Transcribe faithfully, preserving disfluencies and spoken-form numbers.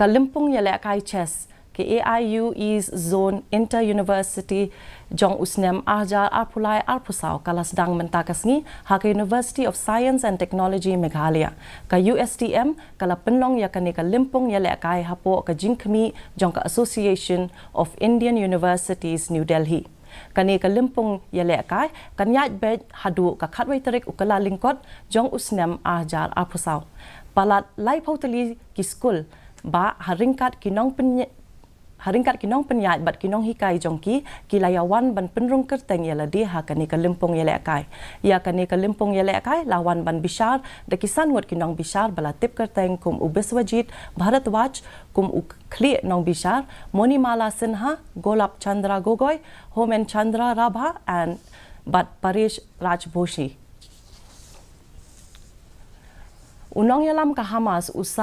Ka lympung ïalehkai chess ka A I U East Zone Inter University jong u snem arhajar arphew lai arphew saw ka la sdang mynta ka sngi ha ka University of Science and Technology Meghalaya. Ka U S T M ka la pynlong ïa kane ka lympung ïalehkai hapoh ka jingkhmih jong ka Association of Indian Universities New Delhi. Kane ka lympung ïalehkai kan ïaid beit haduh ka khatwei tarik u Kyllalyngkot jong u snem arhajar arphew saw. Palat laiphew tylli ki skul ba ha ryngkat ki nongpyn ha ryngkat ki nongpynïaid bad ki nonghikai jong ki, ki la ïawan ban pynrung kyrteng ïa lade ha kane ka lympung ïalehkai. Ïa kane ka lympung ïalehkai la wan ban bishar da ki san ngut ki nongbishar ba la tip kyrteng kum u Biswajit Bharadwaj kum u khlieh nongbishar, Monimala Sinha, Golab Chandra Gogoi, Homen Chandra Rabha and bad Paresh Rajboshi. U nongïalam ka Hamas u Sa